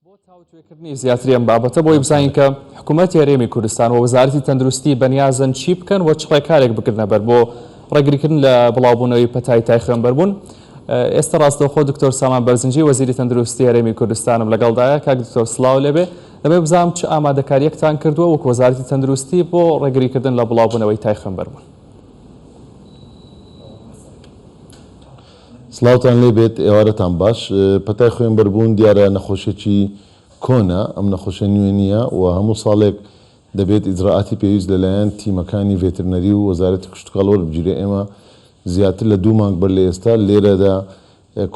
بۆ تاوتوێکردنی زیاتری ئەم بابەتە بۆی بزانین کە حکوومەتی هەرێمی کوردستان و وەزارەتی تەندروستی بەنیازن چی بکەن و چ ڕێکارێک بگرنە بەر بۆ ڕێگریکردن لە بڵاوبوونەوەی پەتای تای خوێنبەربوون. ئێستا ڕاستەوخۆ دکتۆر سامان بەرزنجی وەزیری تەندروستی هەرێمی کوردستانم لەگەڵدایە. کاک دکتۆر سڵاو لێبێ. دەمەوێت بزانم چ ئامادەکارییەکتان کردووە وەک وەزارەتی تەندروستی بۆ ڕێگریکردن لە بڵاوبوونەوەی تای خوێنبەربوون؟ سڵاوتان لێ بێت ئێوارەتان باش. پەتای خوێنبەربوون دیارە نەخۆشیەکی کۆنە، ئەم نەخۆشیە نوێ نییە و هەموو ساڵێک دەبێت ئیجرائاتی پێویست لەلایەن تیمەکانی ڤێترنەری و وەزارەتی کشتوکاڵ وەربگیرێ. ئێمە زیاتر لە دوو مانگ بەر لە ئێستا لێرەدا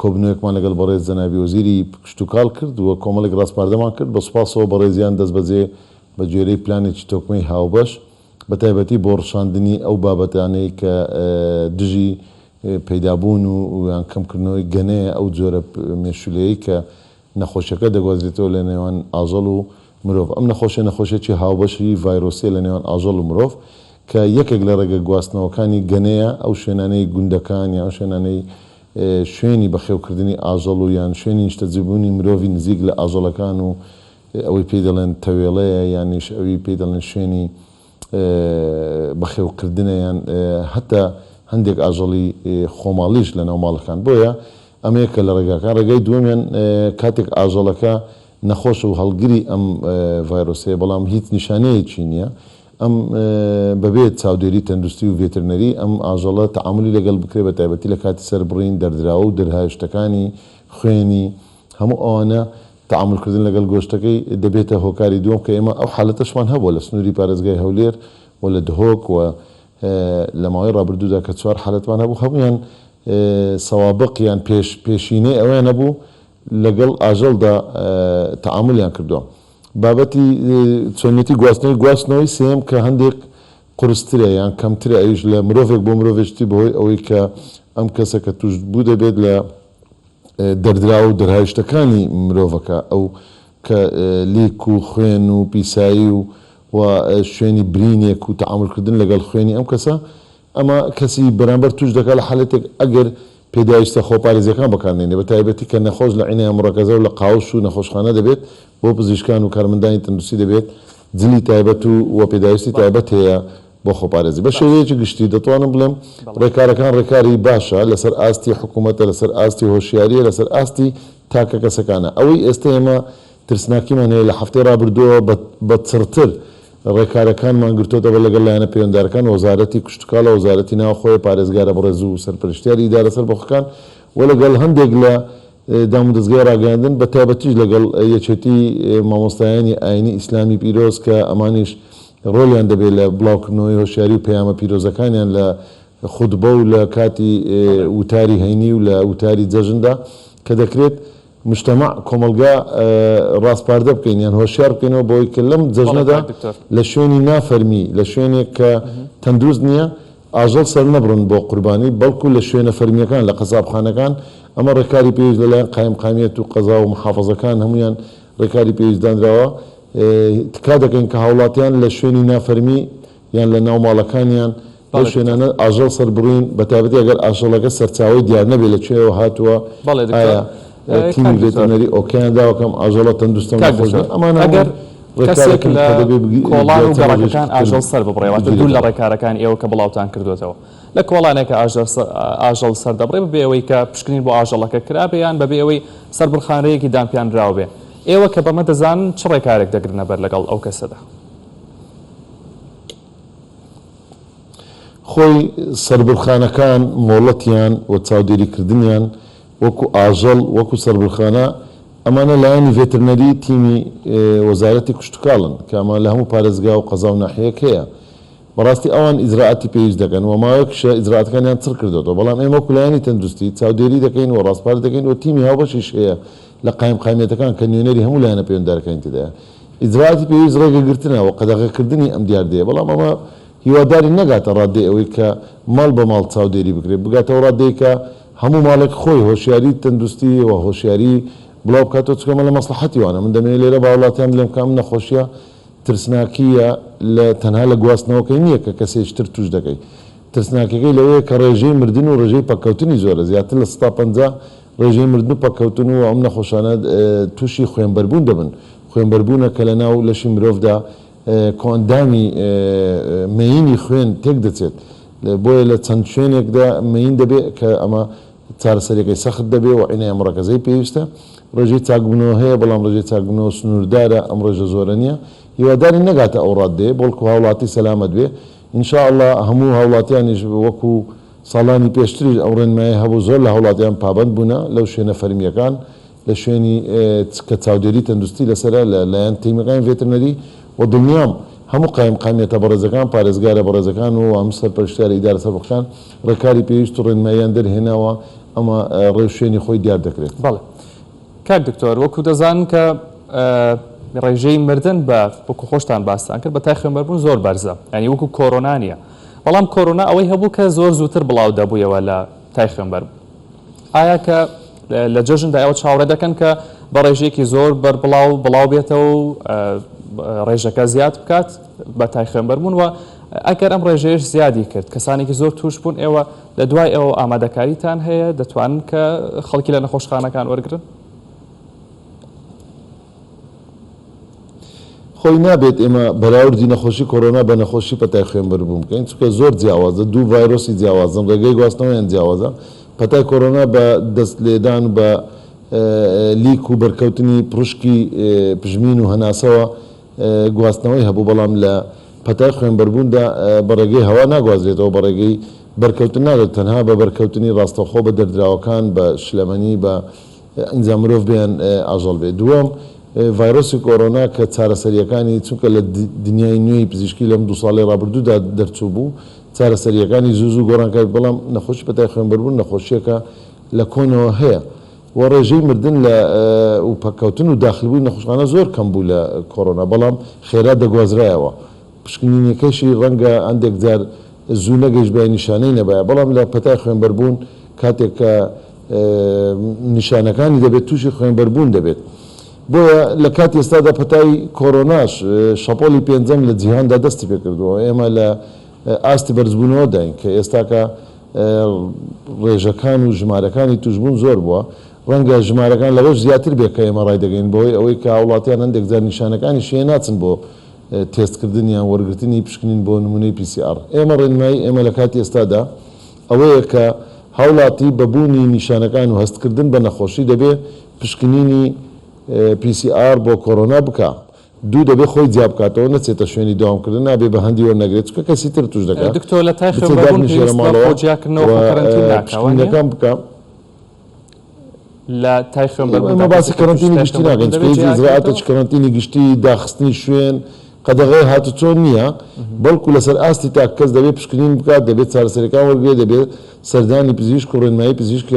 کۆبنەوەیەکمان لەگەڵ بەڕێز جەنابی وەزیری کشتوکاڵ کرد و کۆمەڵێک ڕاسپاردەمان کرد، بە سوپاسەوە بەڕێزیان دەستبەجێ بە گوێرەی پلانێکی تۆکمەی هاوبەش بە تایبەتی بۆ ڕشاندنی ئەو بابەتانەی کە دژی پەیدابوون و یان کەمکردنەوەی گەنەیە ئەو جۆرە مێشولەیەی کە نەخۆشیەکە دەگوازرێتەوە لە نێوان ئاژەڵ و مرۆڤ. ئەم نەخۆشیە نەخۆشیەکی هاوبەشی ڤایرۆسیە لە نێوان ئاژەڵ و مرۆڤ کە یەکێک لە ڕێگە گواستنەوەکانی گەنەیە ئەو شوێنانەی گوندەکان یان ئەو شوێنانەی شوێنی بەخێوکردنی ئاژەڵ و یان شوێنی نیشتەجێبوونی مرۆڤی نزیک لە ئاژەڵەکان و ئەوەی پێی دەڵێن تەوێڵەیە یانیش ئەوی پێی دەڵێن شوێنی بەخێوکردنە یان هەتا هەندێک ئاژەڵی خۆماڵیش لەناو ماڵەکان بۆیە ئەمە یەکە لە ڕێگاکان ڕێگای دووەمیان کاتێک ئاژەڵەکە نەخۆشە و هەڵگری ئەم ڤایرۆسەیە بەڵام هیچ نیشانەیەکی نییە ئەم بەبێ چاودێری تەندروستی و ڤێترنەری ئەم ئاژەڵە تەعامولی لەگەڵ بکرێت بە تایبەتی لە کاتی سەربڕین دەردراوە و دەرهاوێشتەکانی خوێنی هەموو ئەوانە تەعامول کردن لەگەڵ گۆشتەکەی دەبێتە هۆکاری دووەم کە ئێمە ئەو حالەتەشمان هەبووە لە سنووری پارێزگای هەولێر و لە دهۆک و لە ماوەی ڕابردوودا کە چوار حالەتمان هەبوو هەموویان سەوابق یان پێش پێشینەی ئەوەیان هەبوو لەگەڵ ئاژەڵدا تەعامولیان کردووە. بابەتی چۆنیەتی گواستنەوەی گواستنەوەی سێیەم کە هەندێک قورسترە یان کەمترە ئەویش لە مرۆڤێک بۆ مرۆڤێکی تر بەهۆی ئەوەی کە ئەم کەسە کە تووشبوو دەبێت لە دەردراوە و دەرهاویشتەکانی مرۆڤەکە، ئەو کە لیک و خوێن و پیسایی و و شوێنی برینێک و تەعامول کردن لەگەڵ خوێنی ئەم کەسە، ئەمە کەسی بەرامبەر تووش دەکات لە حالەتێک ئەگەر پێداویستە خۆپارێزیەکان بەکار نەینێ بە تایبەتی کە نەخۆش لە عینایە موڕەکەزە و لە قاوش و نەخۆشخانە دەبێت بۆ پزیشکان و کارمەندانی تەندروستی دەبێت جلی تایبەت و و پێداویستی تایبەت هەیە بۆ خۆپارێزی. بە شێوەیەکی گشتی دەتوانم بڵێم ڕێکارەکان ڕێکاری باشە لەسەر ئاستی حکوومەتە، لەسەر ئاستی هۆشیارییە، لەسەر ئاستی تاکە کەسەکانە. ئەوەی ئێستە ئێمە ترسناکیمان هەیە لە هەفتەی ڕابردووەوە بە چڕتر ڕێکارەکانمان گرتۆتەوە لەگەڵ لایەنە پەیوەندارەکان، وەزارەتی کشتوکاڵە، وەزارەتی ناوخۆیە، پارێزگارە بەڕێز و سەرپەرشتیاری ئیدارە سەربەخۆکان و لەگەڵ هەندێک لە دامودەزگای ڕاگەیاندن بە تایبەتیش لەگەڵ یەکێتی مامۆستایانی ئاینی ئیسلامی پیرۆز کە ئەمانیش ڕۆڵیان دەبێت لە بڵاوکردنەوەی هۆشیاری و پەیامە پیرۆزەکانیان لە خوتبە و لە کاتی وتاری هەینی و لە وتاری جەژندا کە دەکرێت مجتمع، کۆمەڵگا، ڕاسپاردە بکەین یان هۆشیار بکەینەوە بەوەی کە لەم جەژنەدا لە شوێنی نا فەرمی لە شوێنێک کە تەندروست نییە ئاژەڵ سەرنەبڕن بۆ قوربانی بەڵکو لە شوێنە فەرمییەکان لە قەسابخانەکان ئەمە ڕێکاری پێویست لەلایەن قایمقامیەت و قەزا و محافەزەکان هەموویان ڕێکاری پێویست دانراوە تکا دەکەین کە هاوڵاتیان لە شوێنی نافەرمی یان لە ناو ماڵەکانیان لەو شوێنانە ئاژەڵ سەربڕین بەتایبەتی ئەگەر ئاژەڵەکە سەرچاوەی دیار نەبێت لە کوێوە هاتووە ئایا تیمی ڤێتەرنەری ئۆکەیان داوە کە ئەم ئاژەڵە تەندروستە و نەخۆش نییە ئەمانە ئەگەر کەسێک لە کۆڵان و گەڕەکەکان ئاژەڵ سەر ببڕێ واتە دوور لە ڕێکارەکانی ئێوە کە بڵاوتان کردووەتەوە لە کۆڵانێکە ئاژەڵ سەر دەبڕێ بەبێ ئەوەی کە پشکنین بۆ ئاژەڵەکە کرابێ یان بەبێ ئەوەی سەربڕخانەیەکی دانپیانراو بێ ئێوە کە بەمە دەزانن چ ڕێکارێک دەگرنە بەر لەگەڵ ئەو کەسەدا؟ خۆی سەربڕخانەکان مۆڵەتیان و چاودێریکردنیان وەکو ئاژەڵ وەکو سەربڕخانە ئەمانە لایەنی ڤێترنەری تیمی وەزارەتی کشتوکاڵن کە ئەمە لە هەموو پارێزگا و قەزا و ناحیەیەک هەیە بەڕاستی ئەوان ئیجرائاتی پێویست دەکەن و ماوەیەکیشە ئیجرائاتەکانیان چڕ کردۆتەوە بەڵام ئێمە وەکو لایەنی تەندروستی چاودێری دەکەین و ڕاسپارد دەکەین و تیمی هاوبەشیش هەیە لە قایمقامیەتەکان کە نوێنەری هەموو لایەنە پەیوەنددارەکانی تێدایە ئیجرائاتی پێویست ڕێگەگرتنە و قەدەغەکردنی ئەم دیاردەیە، بەڵام ئەمە هیوادارین نەگاتە ڕاددەی ئەوەی کە ماڵ بە ماڵ چاودێری بکرێت، بگاتە ئەو ڕاددەی کە هەموو ماڵێک خۆی هۆشیاری تەندروستی و هۆشیاری بڵاو بکاتەوە، چونکە ئەمە لە مەسڵەحەتی وانە. من دەمەوێت لێرە بە هاوڵاتیان بڵێم کە ئەم نەخۆشییە ترسناکییە لە تەنها لە گواستنەوەکەی نییە کە کەسێکی تر تووش دەکەی، ترسناکیەکەی لەوەیە کە ڕێژەی مردن و ڕێژەی پەککەوتنی زۆرە، زیاتر لە 50% ڕێژەی مردن و پەککەوتن و ئەم نەخۆشانە تووشی خوێنبەربوون دەبن، خوێنبەربوونە کە لەناو لەشی مرۆڤدا کۆئەندامی مەیینی خوێن تێکدەچێت، بۆیە لە چەند شوێنێکدا مەیین دەبێت کە ئەمە چارەسەریەکەی سەخت دەبێت و عینایە مڕەکەزەی پێویستە. ڕێژەی چاکبوونەوە هەیە، بەڵام ڕێژەی چاکبوونەوە سنووردارە، ئەم ڕێژە زۆرە نییە. هیوادارین نەگاتە ئەو ڕاددەیە، بەڵکو هاوڵاتی سەلامەت بێ. ان شاء اللە هەموو هاوڵاتیانیش وەکو ساڵانی پێشتریش ئەو ڕێنمایە هەبوو زۆر لە هاوڵاتیان پابەند بوونە لەو شوێنە فەرمییەکان لە شوێنی کە چاودێری تەندروستی لەسەرە لە لایەن تیمەکانی ڤێترنەری و دڵنیام هەموو قایمقامیەتە بەڕێزەکان پارێزگارە بەڕێزەکان و هەموو سەرپەرشتیارە ئیدارە سەربەخۆکان ڕێکاری پێویست و ڕێنماییان دەرهێناوە ئەمە ڕێوشوێنی خۆی دیار دەکرێت. بەڵێ کاک دکتۆر وەکو دەزانن کە ڕێژەی مردن بە وەکو خۆشتان باستان کرد بە تای خوێنبەربوون زۆر بەرزە یانی وەکو کۆرۆنا نییە بەڵام کۆرۆنا ئەوەی هەبوو کە زۆر زووتر بڵاو دەبوویەوە لە تای خوێنبەربوون ئایا کە لە جەژندا ئێوە چاوەڕێ دەکەن کە بە ڕێژەیەکی زۆر بەربڵاو بڵاو بێتەوە و ڕێژەکە زیاد بکات بە تای خوێنبەربوون و ئەگەر ئەم ڕێژەیەش زیادی کرد کەسانێکی زۆر توش بوون ئێوە لە دوای ئەوە ئامادەکاریتان هەیە دەتوانن کە خەڵکی لە نەخۆشخانەکان وەرگن؟ خۆی نابێت ئێمە بەراوردی نەخۆشی کۆرۆنا بە نەخۆشی پەتای خوێنبەربوون بکەین، چونکە زۆر جیاوازە، دوو ڤایرۆسی جیاوازن، ڕێگەی گواستنەوەیان جیاوازە، پەتای کۆرۆنا بە دەست لێدان و بە لیک و بەرکەوتنی پڕشکی پژمین و هەناسەوە گواستنەوەی هەبوو، بەڵام لە پەتای خوێنبەربووندا بە ڕێگەی هەوا ناگوازرێتەوە، بە ڕێگەی بەرکەوتن نابێت، تەنها بە بەرکەوتنی ڕاستەوخۆ بە دەردراوەکان، بە شلەمەنی، بە ئینجا مرۆڤ بێ یان ئاژەڵ بێ. دووەم، ڤایرۆسی کۆرۆنا کە چارەسەرییەکانی چونکە لە دنیای نوێی پزیشکی لەم دوو ساڵەی ڕابردوودا دەرچوو بوو، چارەسەرییەکانی زوو زوو گۆڕانکاری بەڵام نەخۆشی پەتای خوێنبەربوون نەخۆشییەکە لە کۆنەوە هەیە و ڕێژەی مردن لە و پەککەوتن و داخلبووی نەخۆشخانە زۆر کەم بوو لە کۆرۆنا بەڵام خێرا دەگوازرایەوە. پشکنینەکەشی ڕەنگە هەندێک جار زوو نەگەیشتبایە نیشانەی نەبایە، بەڵام لە پەتای خوێنبەربوون کاتێک کە نیشانەکانی دەبێت تووشی خوێنبەربوون دەبێت. بۆیە لە کاتی ئێستادا پەتای کۆرۆناش شەپۆلی پێنجەم لە جیهاندا دەستی پێکردووە، ئێمە لە ئاستی بەرزبوونەوەداین کە ئێستاکە ڕێژەکان و ژمارەکانی تووشبوون زۆر بووە، ڕەنگە ژمارەکان لەوەش زیاتر بێت کە ئێمە ڕایدەگەین بەهۆی ئەوەی کە هاوڵاتیان هەندێک جار نیشانەکانیش هەیە ناچن بۆ تێستکردن یان وەرگرتنی پشکنین بۆ نمونەی PCR. ئێمە ڕێنمایی ئێمە لە کاتی ئێستادا ئەوەیە کە هاوڵاتی بە بوونی نیشانەکان و هەستکردن بە نەخۆشی دەبێ پشکنینی PCR بۆ کۆرۆنا بکا. دوو دەبێ خۆی جیا بکاتەوە نەچێتە شوێنی دەوامکردن نابێ بە هەندی وەرنەگرێت چونکە کەسی تر توش دەکا دکتۆر لە تای بچێ خوێنبەربوون دابنیشێ لە پێویست بە ماڵەوە خۆ جیاکردنەوە و خۆ کەرەنتین ناکا وانیە؟ پشکنینەکان بکا. لە تای ئێمە خوێنبەربووندا باسی کەسێک کە تووشی کەرەنتینی تای گشتی خوێنبەربوون ناکەین چونکە دەبێت هیچ ئیجرائاتێکی جیاکرێتەوە؟ کەرەنتینی گشتی داخستنی شوێن قەدەغەی هاتوچۆ نییە بەڵکو لەسەر ئاستی تاک کەس دەبێت پشکنین بکات دەبێت چارەسەریەکان وەربگرێت دەبێت سەردانی پزیشک و ڕێنمایی پزیشکی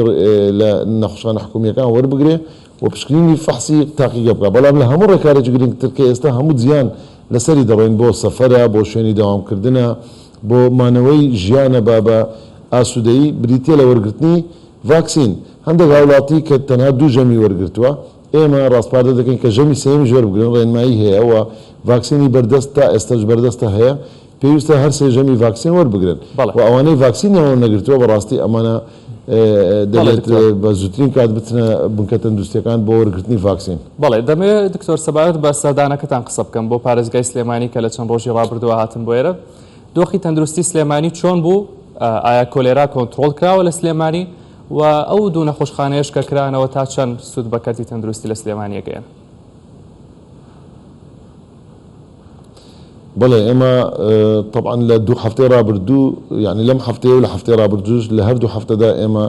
لە نەخۆشخانە حکومییەکان وەربگرێ و پشکنینی فەحسی تاقیگە بکات بەڵام لە هەموو ڕێکارێکی گرنگتر کە ئێستا هەموو جیهان لەسەری دەڕۆین بۆ سەفەرە بۆ شوێنی دەوامکردنە بۆ مانەوەی ژیانە بە بە ئاسوودەیی بریتییە لە وەرگرتنی ڤاکسین، هەندێک هاوڵاتی کە تەنها دوو ژەمی وەرگرتووە، ئێمە ڕاسپاردە دەکەین کە ژەمی سێیەمیش وەربگرن، ڕێنمایی هەیە و ڤاکسینی بەردەست تا ئێستاش بەردەستە هەیە، پێویستە هەر سێ ژەمی ڤاکسین وەربگرن بەڵێ. و ئەوانەی ڤاکسینیان وەرنەگرتووە بەڕاستی ئەمانە بەڵێ دەبێت دکتۆر. بە زووترین کات بچنە بنکە تەندروستییەکان بۆ وەرگرتنی ڤاکسین. بەڵێ دەمەوێت دکتۆر سەبارەت بە سەردانەکەتان قسە بکەم بۆ پارێزگای سلێمانی کە لە چەند ڕۆژی ڕابردووە هاتن بۆ ئێرە، دۆخی تەندروستی سلێمانی چۆن بوو؟ ئایا کۆلێرا کۆنترۆڵ کراوە لە سلێمانی و ئەو دوو نەخۆشخانەیەش کە کرانەوە تا چەند سوود بە کەرتی تەندروستی لە سلێمانی ئەگەیەنن؟ بەڵێ ئێمە تەبعەن لە دوو هەفتەی ڕابردوو یانی لەم هەفتەیە و لە هەفتەی ڕابردووش لە هەردوو هەفتەدا ئێمە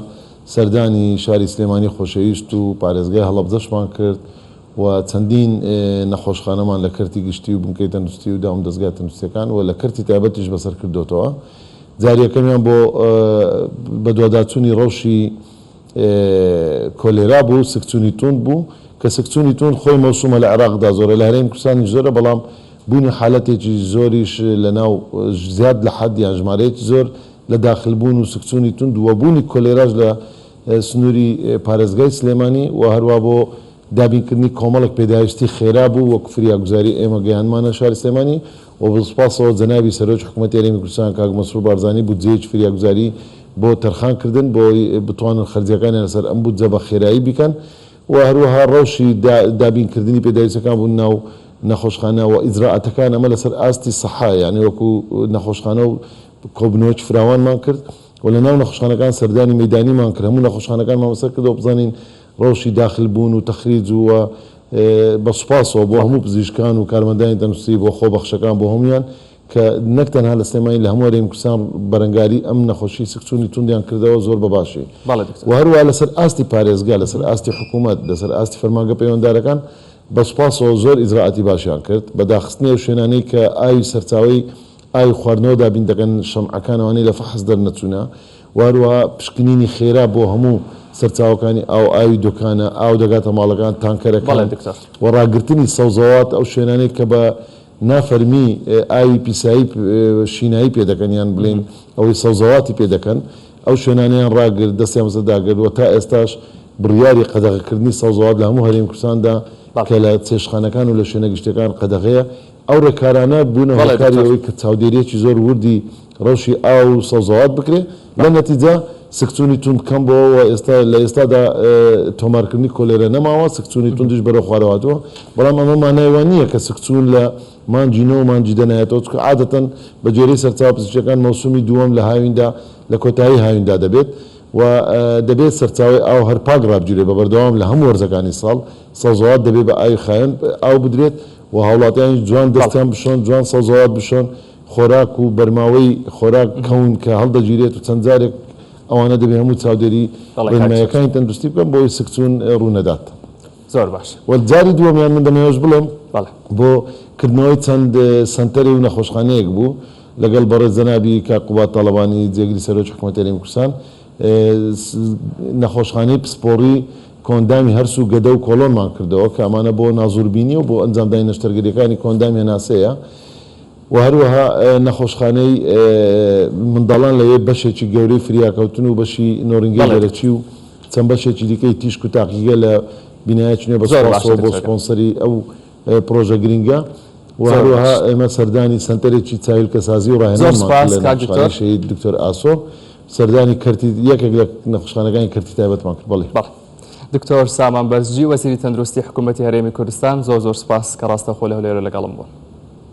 سەردانی شاری سلێمانی خۆشەویست و پارێزگای هەڵەبجەشمان کرد و چەندین نەخۆشخانەمان لە کەرتی گشتی و بنکەی تەندروستی و دامودەزگا تەندروستیەکان و لە کەرتی تایبەتیش بەسەر کردۆتەوە. جاری یەکەمیان بۆ بەدواداچوونی ڕەوشی کۆلێرا بوو، سکچوونی توند بوو، کە سکچوونی توند خۆی مەوسومە لە عێراقدا زۆرە، لە هەرێمی کوردستانیش زۆرە، بەڵام بوونی حالەتێکی زۆریش لەناو زیاد لە حەد یان ژمارەیەکی زۆر لە داخلبوون و سکچوونی توند و بوونی کۆلێراش لە سنووری پارێزگای سلێمانی و هەروا بۆ دابینکردنی کۆمەڵێک پێداویستی خێرا بوو وەک فریاگوزاری ئێمە گەیاندمانە شاری سلێمانی و بە سوپاسەوە جەنابی سەرۆکی حکومەتی هەرێمی کوردستان کاک مەسرور بارزانی بودجەیەکی فریاگوزاری بۆ تەرخان کردن بۆ بتوانن خەرجیەکانیان لەسەر ئەم بودجە بە خێرایی بیکەن و هەروەها ڕەوشی دابین کردنی پێداویستەکان بوون ناو نەخۆشخانە و ئیجرائاتەکان ئەمە لەسەر ئاستی سەحە یانی وەکو نەخۆشخانە و کۆبنەوەکی فراوانمان کرد و لە ناو نەخۆشخانەکان سەردانی مەیدانیمان کرد هەموو نەخۆشخانەکانمان بەسەر کردەوە بزانین ڕەوشی داخل بوون و تەخریج و بە سوپاسەوە بۆ هەموو پزیشکان و کارمەندانی تەندروستی بۆ خۆبەخشەکان بۆ هەموویان کە نەک تەنها لە سلێمانی لە هەموو هەرێمی کوردستان بەرەنگاری ئەم نەخۆشی سکچوونی توندیان کردەوە زۆر بە باشی بەڵێ دکتۆر. و هەروەها لەسەر ئاستی پارێزگا لەسەر ئاستی حکوومەت لەسەر ئاستی فەرمانگە پەیوەندارەکان بە سوپاسەوە زۆر ئیجرائاتی باشیان کرد بە داخستنی ئەو شوێنانەی کە ئاوی سەرچاوەی ئاوی خواردنەوە دابین دەکەن شەمعەکان ئەوانەی لە فەحس دەرنەچوونە و هەروەها پشکنینی خێرا بۆ هەموو سەرچاوەکانی ئاو ئاوی دوکانە ئاو دەگاتە ماڵەکان بەڵێ تانکەرەکان دکتۆر. و ڕاگرتنی سەوزەوات ئەو شوێنانەی کە بە نا فەرمی ئاوی پیسایی شینایی پێ دەکەن یان بلێین ئەوەی سەوزەواتی پێ دەکەن ئەو شوێنانەیان ڕاگرت دەستیان بەسەر داگرت و تا ئێستاش بڕیاری قەدەغەکردنی سەوزەوات لە هەموو هەرێمی کوردستاندا کە لە چێشتخانەکان و لە شوێنە گشتیەکان قەدەغەیە ئەو ڕێکارانە بوونە هۆکاری دکتۆر. ئەوەی کە چاودێریەکی زۆر وردی ڕەوشی ئاو و سەوزەوات بکرێ لە نەتیجە سکچوونی توند کەم بۆوە و ئێستا لە ئێستادا تۆمارکردنی کۆلێرە نەماوە، سکچوونی توندیش بەرەو خوارەوە هاتووە، بەڵام ئەمە مانای وا نییە کە سکچوون لە مانگی نۆ و مانگی دە نایەتەوە، چونکە عادەتەن بە گوێرەی سەرچاوە پزیشکییەکان مەوسومی دووەم لە هاویندا لە کۆتایی هاویندا دەبێت و دەبێت سەرچاوەی ئاو هەر پاک ڕابگیرێت بە بەردەوام لە هەموو وەرزەکانی ساڵ سەوزەوات دەبێت بە ئاوی خاوێن ئاو بدرێت و هاوڵاتیانیش جوان دەستیان بشۆن، جوان سەوزەوات بشۆن. خۆراک و بەرماوەی خۆراک کەون کە هەڵدەگیرێت و چەند جارێک ئەوانە دەبێ هەموو چاودێری ڕێنماییەکانی تەندروستی بکەن بۆ ئەوەی سکچوون ڕوو نەدات. زۆر باش. وە جاری دووەمیان من دەمەوێت بڵێم بۆ کردنەوەی چەند سەنتەرێ و نەخۆشخانەیەک بوو لەگەڵ بەڕێز جەنابی کاک قوباد تاڵەبانی جێگری سەرۆکی حکومەتی هەرێمی کوردستان نەخۆشخانەی پسپۆڕی کۆئەندامی هەرس و گەدە و کۆڵۆنمان کردەوە کە ئەمانە بۆ نازوربینی و بۆ ئەنجامدانی نەشتەرگەریەکانی کۆئەندامی هەناسەیە. و هەروەها نەخۆشخانەی منداڵان لەوێ بەشێکی گەورەی فریاکەوتن و بەشی نۆرینگەی دەرەکی و چەند بەشێکی دیکەی تیشک و تاقیگە لە بینایەکی نوێ بە سوپاسەوە بۆ سپۆنسەری ئەو پرۆژە گرنگە و هەروەها ئێمە سەردانی سەنتەرێکی چاویلکەسازی و ڕاهێنانمان کرد لە نەخۆشخانەی شەهید دکتۆر ئاسۆ سەردانی کەرتی یەکێک لە نەخۆشخانەکانی کەرتی تایبەتمان کرد بەڵێ. دکتۆر سامان بەرزجی وەزیری تەندروستی حکوومەتی هەرێمی کوردستان زۆر زۆر سوپاس کە ڕاستەوخۆ لە هەولێرەوە لەگەڵم بوون.